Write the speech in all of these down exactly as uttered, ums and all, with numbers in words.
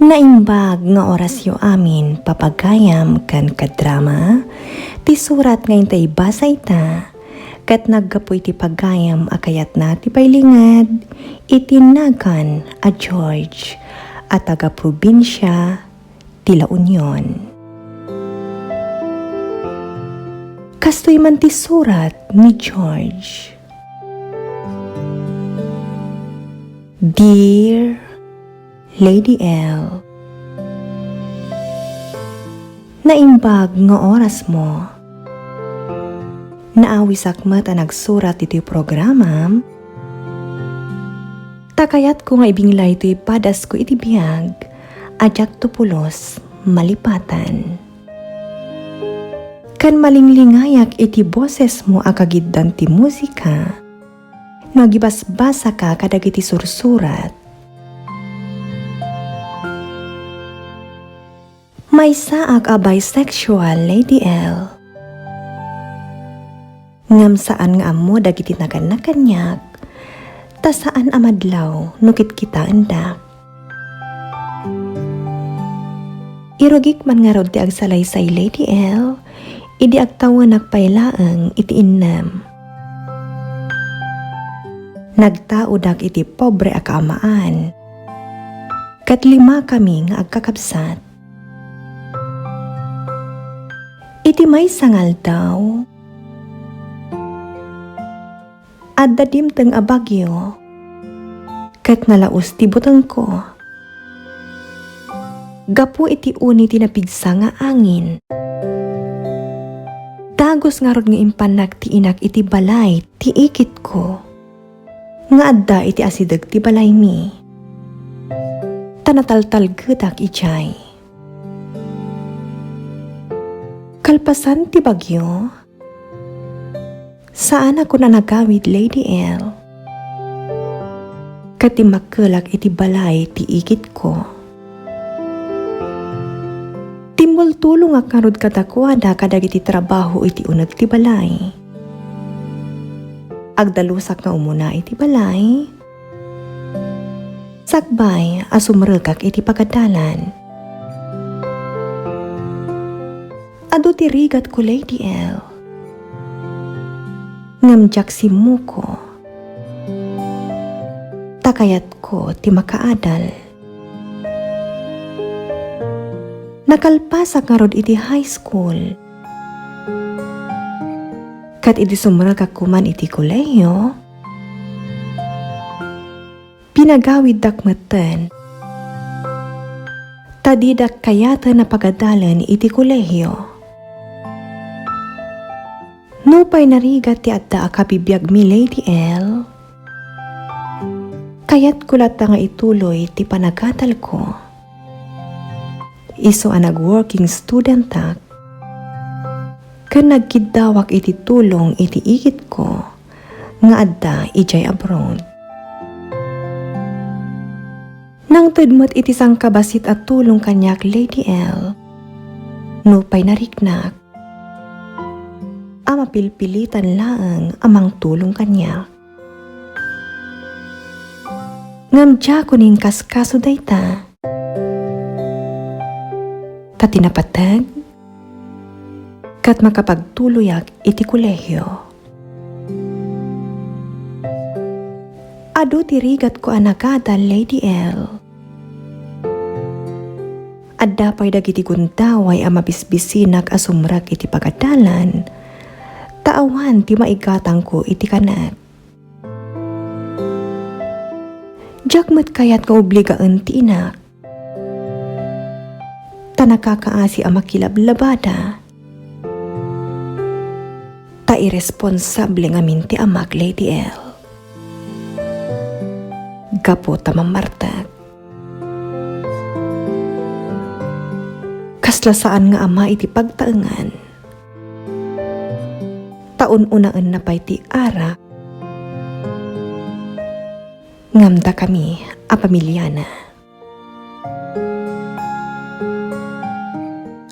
Naimbag nga orasyo amin, papagayam ken kadrama. Ti surat nga intay ibasa ita, ket naggapu iti pagayam a kayatna ti pailinged iti nagan a George a taga-probinsia ti La Union. Kastoy man ti surat ni George. Dear Lady L, naimbag nga orasmo. Naawisak met a nagsurat iti programam, ta kayatko nga ibingla itoy padasko iti biag a diakto pulos malipatan. Ken malinglingayek iti bosesmo a kagiddan ti musika no agibasbasaka kadagiti sursurat. Maysaak a bisexual, Lady L. Ngem saan nga ammo dagiti nagannak kaniak, ta saan a madlaw no kitkitaendak. Irugik man ngarud ti agsalaysay, Lady L, idi agtawenak pay laeng iti innem. Nagtaodak iti pobre a kaamaan, ket limakami nga agkakabsat. Iti maysa nga aldaw, adda dimteng a bagyo, ket nalaus ti butengko gapu iti uni ti napigsa nga angin. Dagus ngarud nga impannak ti inak iti balay ti ikitko nga adda iti asideg ti balaymi, ta nataltalgedak idiay. Kalpasan ti bagyo, saanakon a nagawid, Lady L, ket timmakkelak iti balay ti ikitko. Timmultulongak ngarud kadakuada kadagiti trabaho iti uneg ti balay. Agdalusak nga umuna iti balay, sakbay a sumrekak iti pagadalan. Adu ti rigatko, Lady L, ngem diak simmuko, ta kayatko ti makaadal. Nakalpasak ngarud iti high school, ket idi sumrekak koman iti kolehiyo, pinagawiddak metten, ta didak kayaten a pagadalen iti kolehiyo. Nupay narigat ti adda a kabibiagmi, Lady L, kayatko latta nga ituloy ti panagadalko. Isu a nag-working studentak, ken nagkiddawak iti tulong iti ikitko nga adda idiay abroad. Nangted met iti sangkabassit a tulong kaniak, Lady L, nupay nariknak a mapilpilitan laeng a mangtulong kaniak. Ngem diakon inkaskaso dayta, ta ti napateg ket makapagtuloyak iti kolehiyo. Adu ti rigatko a nagadal, Lady L. Adda pay dagiti gundaway a mabisbisinak a sumrek iti pagadalan, ta awan ti maigatangko iti kanek. Diak met kayat nga obligaen ti inak, ta nakakaasi a makilablabada, ta irresponsable ngamin ti amak, Lady L, gapu ta mammartek. Kasla saan nga ama iti pagtaengan, ta un-unaenna pay ti arak ngem dakami a pamiliana.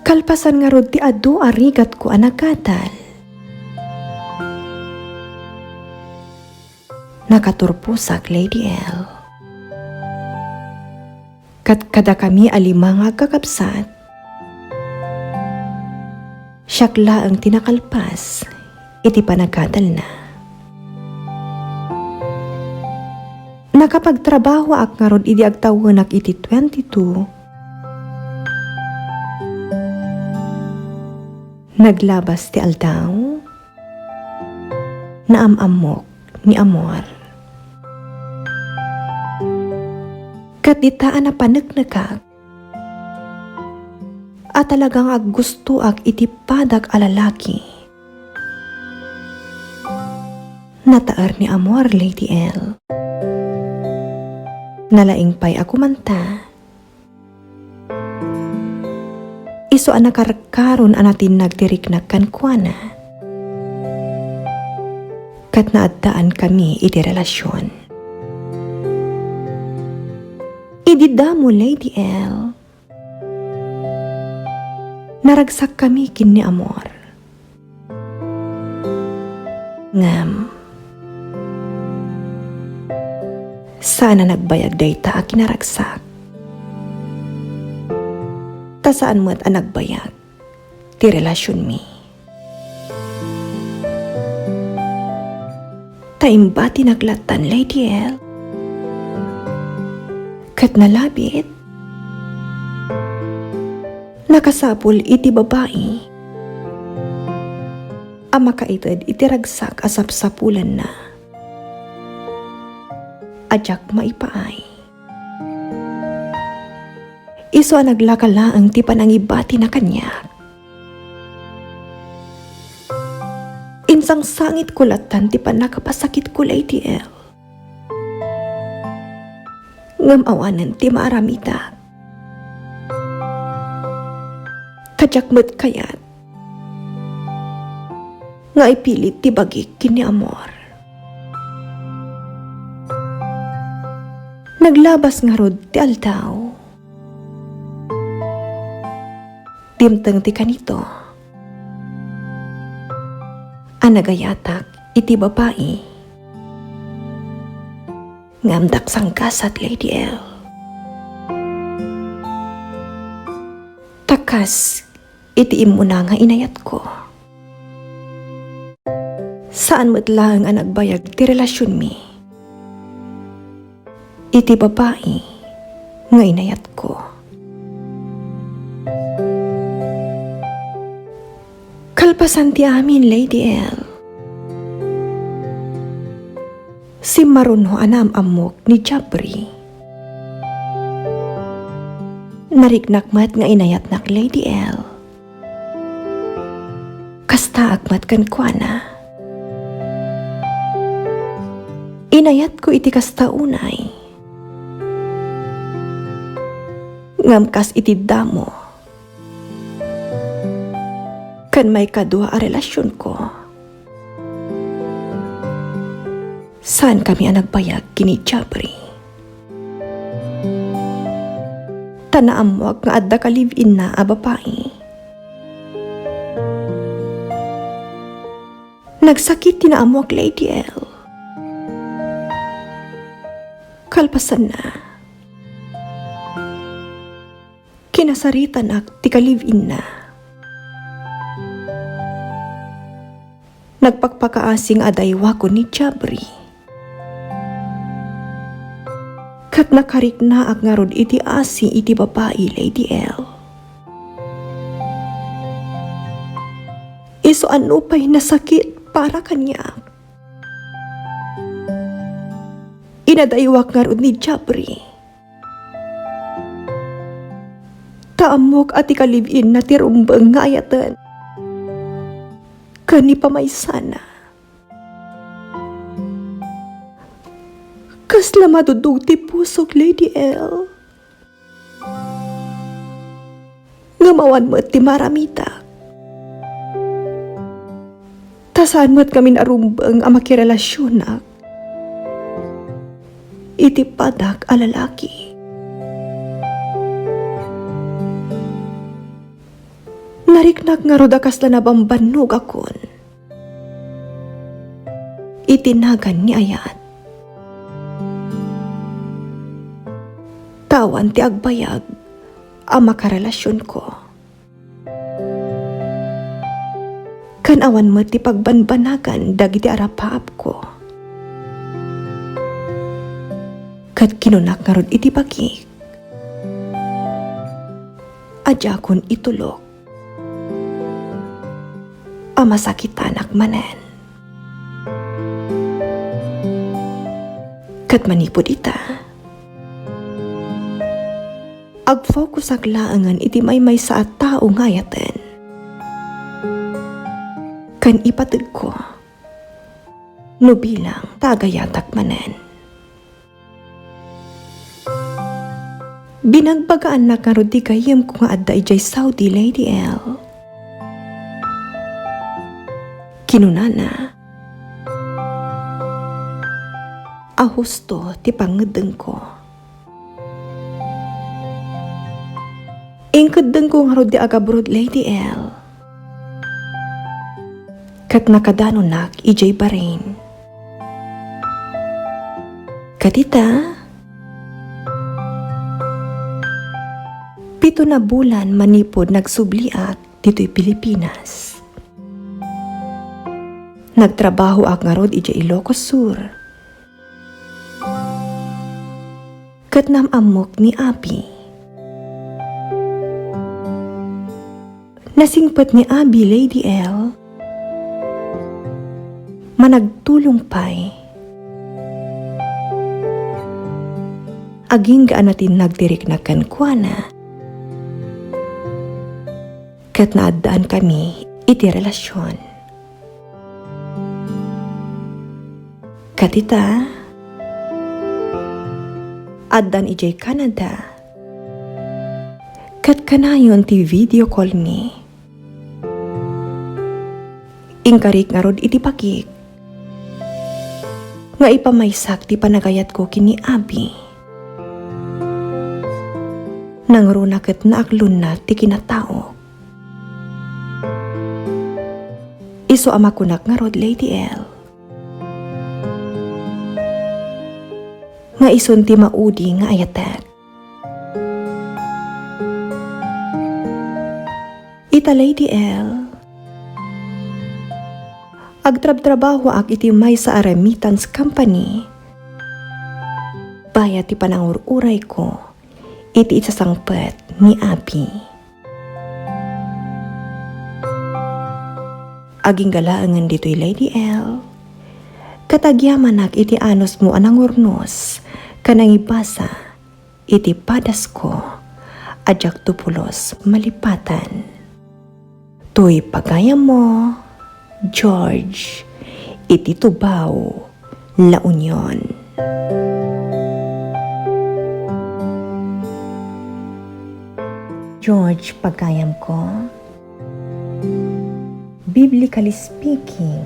Kalpasan ngarud ti adu a rigatko a nagadal, nakaturposak, Lady L. Ket kadakami a lima nga agkakabsat, siak laeng ti nakalpas iti panagadalna. Nakapagtrabahoak ngarud idi agtawenak iti twenty-two. Naglabas ti aldaw, naam-ammok ni Amor. Ket dita a napaneknekak a talaga nga aggustoak iti padak a lalaki. Nataer ni Amor, Lady L. Nalaing pay a kumanta. Isu a nakarkaron a natinnag ti riknak kenkuana. Ket naaddaan kami iti relasion. Idi damo, Lady L, naragsak kami ken ni Amor. Ngem, saan a nagbayag dayta a kinaragsak. Ta saan met a nagbayag ti relasionmi. Ta imbatinak lattan, Lady L. Ket nalabit, nakasapul iti babai a makaited iti ragsak a sapsapulanna a diak maipaay. Isu a naglaka laeng ti panangibatina kaniak. Insangsangitko lattan ti pannakapasakitko, Lady L. Ngem awanen ti maaramidak. Ta diak met kayat nga ipilit ti bagik ken ni Amor. Naglabas ngarud ti aldaw. Dimteng ti kanito a nagayatak iti babai. Ngem diak sanggasat, Lady L. Ta kas iti immuna nga inayatko, saan met laeng a nagbayag ti relasionmi iti babai nga inayatko. Kalpasan ti amin, Lady L, simmaruno a naam-ammok ni Jabri. Nariknak met nga inayatnak, Lady L. Kastaak met kenkuana. Inayatko iti kasta unay. Ngem kas iti damo ken maikadua a relasionko, saankami a nagbayag ken ni Jabri. Ta naammoak nga adda ka-live-inna a babai. Nagsakit ti naammoak, Lady L. Kalpasanna, kinasaritanak ti ka-live-inna. Nagpakpakaasi nga adaywakon ni Jabri. Ket nakariknaak ngarud iti asi iti babai, Lady L. Isu a nupay nasakit para kaniak. Inadaywak ngarud ni Jabri. Ta ammok a ti ka-live-inna ti rumbeng nga ayaten ken ni pamaysana. Kasla madudog ti pusok, Lady L. Ngem awan met ti maaramidak. Ta saan met ngamin a rumbeng a makirelasionak iti padak a lalaki. Nariknak ngarud a kasla nabambannogakon iti nagan ni ayat. Ta Awan ti agbayag a makarelasionko. Ken awan met ti pagbanbanagan dagiti arapaapko. Ket kinunak ngarud iti bagik a diakon itulok a masakitanak manen. Ket manipud ita, agfokusak laengen iti maymaysa a tao nga ayaten. Ken ipategko no bilang ta agayatak manen. Binagbagaannak ngarud ti gayyemko nga adda idiay Saudi, Lady L. Kinunana a husto ti pangngeddengko. Inkeddengko ngarud ti agabroad, Lady L. Ket nakadanonak idiay Bahrain. Ket ita, pito na bulan manipud nagsubliak ditoy Pilipinas. Nagtrabahoak ngarud idiay Ilocos Sur. Ket naam-ammok ni Abi. Nasingpet ni Abi, Lady L. Managtulong pay. Agingga a natinnag ti rikna kenkuana. Ket naaddaankami iti relasion. Ket ita, addan idiay Canada. Ket kanayon ti video call mi. Inkarik ngarud iti bagik nga ipamaysak ti panagayatko ken ni Abi. Nangruna ket naaklonna ti kinataok. Isu a makunak ngarud, Lady L, nga isun ti maudi nga ayatek. Ita, Lady L, agtrabtrabahoak iti maysa a remittance company. Bayat ti panangur-urayko iti isasangpet ni Abi. Agingga laengen ditoy, Lady L, ket agyamanak iti anusmo a nangurnos ken nangibasa iti padasko a diakto pulos malipatan. Toy pagayammo, George, iti Tubao, La Union. George, pagayamko, biblically speaking,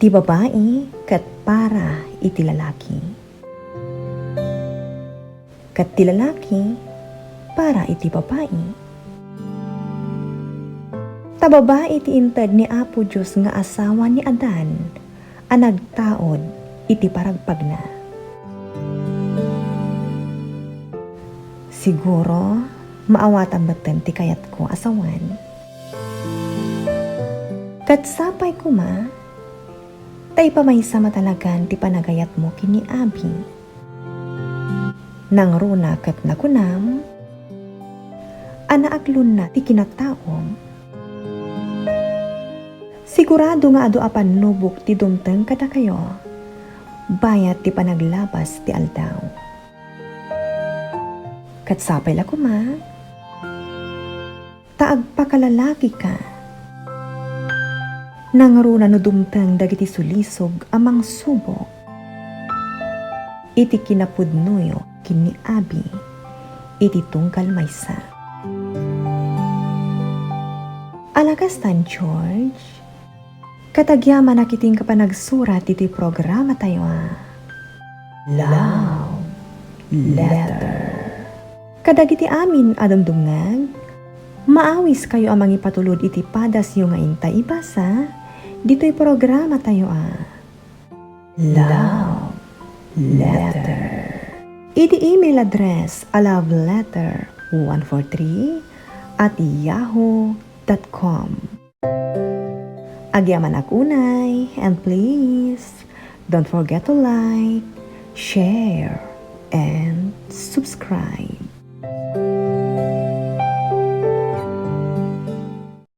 ti babai ket para iti lalaki. Ket ti lalaki para iti babai. Ta babai ti inted ni Apo Dios nga asawa ni Adan a nagtaud iti paragpagna. Siguro, maawatam metten ti kayatko a sawen. Ket sapay koma, ta ipamaysa matalagan ti panagayatmo ken ni Abi. Nangruna ket nakunam a naaklonna ti kinataom. Sigurado nga adu a pannubok ti dumteng kadakayo bayat ti panaglabas ti aldaw. Ket sapay la koma, ta agpakalalakika. Nangruna no dumteng dagiti sulisog a mangsubok iti kinapudnoyo ken ni Abi iti tunggal maysa. Ala kastan, George, ket agyamanak iti inka panagsurat iti programatayo a Love Letter. Kadagiti amin a dumdumngeg, maawiskayo a mangipatulod iti padasyo nga inta ibasa ditoy programatayo a Love Letter. Iti email address a love letter one four three at yahoo dot com. Agyamanak unay, and please, don't forget to like, share, and subscribe.